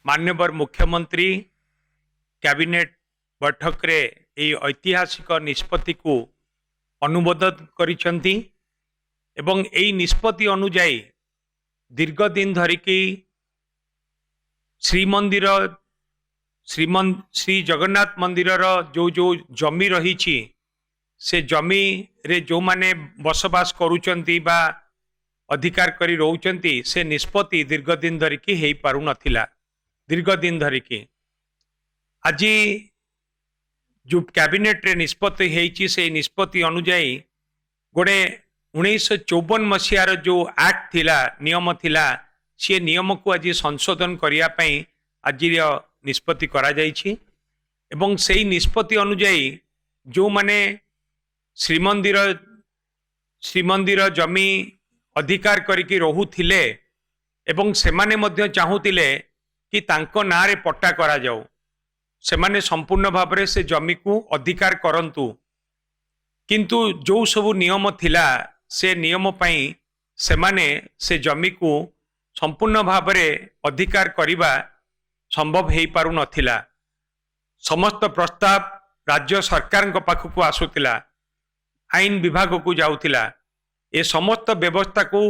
ମାନ୍ୟବର ମୁଖ୍ୟମନ୍ତ୍ରୀ କ୍ୟାବିନେଟ୍ ବୈଠକରେ ଏହି ଐତିହାସିକ ନିଷ୍ପତ୍ତିକୁ ଅନୁମୋଦନ କରିଛନ୍ତି ଏବଂ ଏହି ନିଷ୍ପତ୍ତି ଅନୁଯାୟୀ ଦୀର୍ଘ ଦିନ ଧରିକି ଶ୍ରୀମନ୍ଦିର ଶ୍ରୀ ଜଗନ୍ନାଥ ମନ୍ଦିରର ଯେଉଁ ଯେଉଁ ଜମି ରହିଛି, ସେ ଜମିରେ ଯେଉଁମାନେ ବସବାସ କରୁଛନ୍ତି ବା ଅଧିକାର କରି ରହୁଛନ୍ତି, ସେ ନିଷ୍ପତ୍ତି ଦୀର୍ଘ ଦିନ ଧରିକି ହେଇପାରୁନଥିଲା। ଦୀର୍ଘ ଦିନ ଧରିକି ଆଜି ଯେଉଁ କ୍ୟାବିନେଟରେ ନିଷ୍ପତ୍ତି ହେଇଛି, ସେଇ ନିଷ୍ପତ୍ତି ଅନୁଯାୟୀ ଗୋଟେ 1954 ମସିହାର ଯେଉଁ ଆକ୍ଟ ଥିଲା, ନିୟମ ଥିଲା, ସେ ନିୟମକୁ ଆଜି ସଂଶୋଧନ କରିବା ପାଇଁ ଆଜିର ନିଷ୍ପତ୍ତି କରାଯାଇଛି। ଏବଂ ସେଇ ନିଷ୍ପତ୍ତି ଅନୁଯାୟୀ ଯେଉଁମାନେ ଶ୍ରୀମନ୍ଦିର ଜମି ଅଧିକାର କରିକି ରହୁଥିଲେ ଏବଂ ସେମାନେ ମଧ୍ୟ ଚାହୁଁଥିଲେ କି ତାଙ୍କ ନାଁରେ ପଟ୍ଟା କରାଯାଉ, ସେମାନେ ସମ୍ପୂର୍ଣ୍ଣ ଭାବରେ ସେ ଜମିକୁ ଅଧିକାର କରନ୍ତୁ, କିନ୍ତୁ ଯେଉଁ ସବୁ ନିୟମ ଥିଲା, ସେ ନିୟମ ପାଇଁ ସେମାନେ ସେ ଜମିକୁ ସମ୍ପୂର୍ଣ୍ଣ ଭାବରେ ଅଧିକାର କରିବା ସମ୍ଭବ ହେଇପାରୁନଥିଲା। ସମସ୍ତ ପ୍ରସ୍ତାବ ରାଜ୍ୟ ସରକାରଙ୍କ ପାଖକୁ ଆସୁଥିଲା, ଆଇନ ବିଭାଗକୁ ଯାଉଥିଲା। ଏ ସମସ୍ତ ବ୍ୟବସ୍ଥାକୁ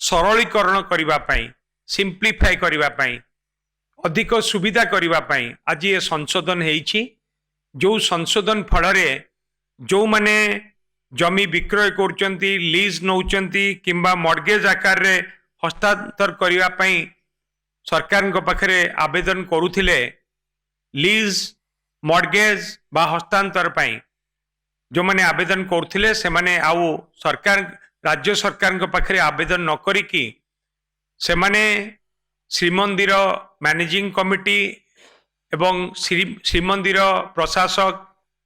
ସରଳୀକରଣ କରିବା ପାଇଁ, ସିମ୍ପ୍ଲିଫାଏ କରିବା ପାଇଁ, ଅଧିକ ସୁବିଧା କରିବା ପାଇଁ ଆଜି ଏ ସଂଶୋଧନ ହେଇଛି, ଯେଉଁ ସଂଶୋଧନ ଫଳରେ ଯେଉଁମାନେ ଜମି ବିକ୍ରୟ କରୁଛନ୍ତି, ଲିଜ୍ ନେଉଛନ୍ତି କିମ୍ବା ମର୍ଗେଜ ଆକାରରେ ହସ୍ତାନ୍ତର କରିବା ପାଇଁ ସରକାରଙ୍କ ପାଖରେ ଆବେଦନ କରୁଥିଲେ, ଲିଜ୍, ମର୍ଗେଜ ବା ହସ୍ତାନ୍ତର ପାଇଁ ଯେଉଁମାନେ ଆବେଦନ କରୁଥିଲେ, ସେମାନେ ଆଉ ରାଜ୍ୟ ସରକାରଙ୍କ ପାଖରେ ଆବେଦନ ନ କରିକି ସେମାନେ ଶ୍ରୀମନ୍ଦିର ମ୍ୟାନେଜିଂ କମିଟି ଏବଂ ଶ୍ରୀମନ୍ଦିର ପ୍ରଶାସକ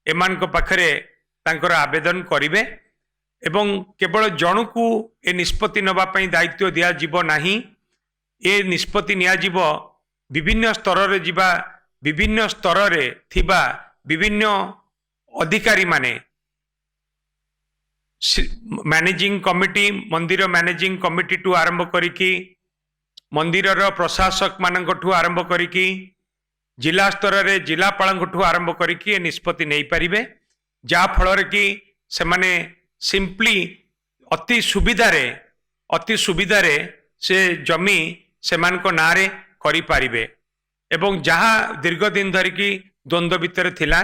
ଏମାନଙ୍କ ପାଖରେ ତାଙ୍କର ଆବେଦନ କରିବେ। ଏବଂ କେବଳ ଜଣକୁ ଏ ନିଷ୍ପତ୍ତି ନେବା ପାଇଁ ଦାୟିତ୍ୱ ଦିଆଯିବ ନାହିଁ। ଏ ନିଷ୍ପତ୍ତି ନିଆଯିବ ବିଭିନ୍ନ ସ୍ତରରେ ଥିବା ବିଭିନ୍ନ ଅଧିକାରୀମାନେ, ମ୍ୟାନେଜିଂ କମିଟି, ମନ୍ଦିର ମ୍ୟାନେଜିଂ କମିଟିଠୁ ଆରମ୍ଭ କରିକି, ମନ୍ଦିରର ପ୍ରଶାସକମାନଙ୍କଠୁ ଆରମ୍ଭ କରିକି, ଜିଲ୍ଲା ସ୍ତରରେ ଜିଲ୍ଲାପାଳଙ୍କଠୁ ଆରମ୍ଭ କରିକି ଏ ନିଷ୍ପତ୍ତି ନେଇପାରିବେ, ଯାହାଫଳରେ କି ସେମାନେ ସିମ୍ପଲି ଅତି ସୁବିଧାରେ ସେ ଜମି ସେମାନଙ୍କ ନାଁରେ କରିପାରିବେ। ଏବଂ ଯାହା ଦୀର୍ଘ ଦିନ ଧରିକି ଦ୍ୱନ୍ଦ୍ୱ ଭିତରେ ଥିଲା,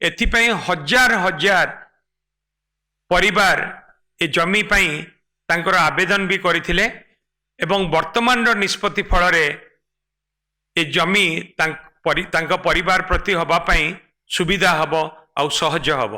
ଏଥିପାଇଁ ହଜାର ହଜାର ପରିବାର ଏ ଜମି ପାଇଁ ତାଙ୍କର ଆବେଦନ ବି କରିଥିଲେ ଏବଂ ବର୍ତ୍ତମାନର ନିଷ୍ପତ୍ତି ଫଳରେ ଏ ଜମି ତାଙ୍କ ପରିବାର ପ୍ରତି ହେବା ପାଇଁ ସୁବିଧା ହେବ ଆଉ ସହଜ ହେବ।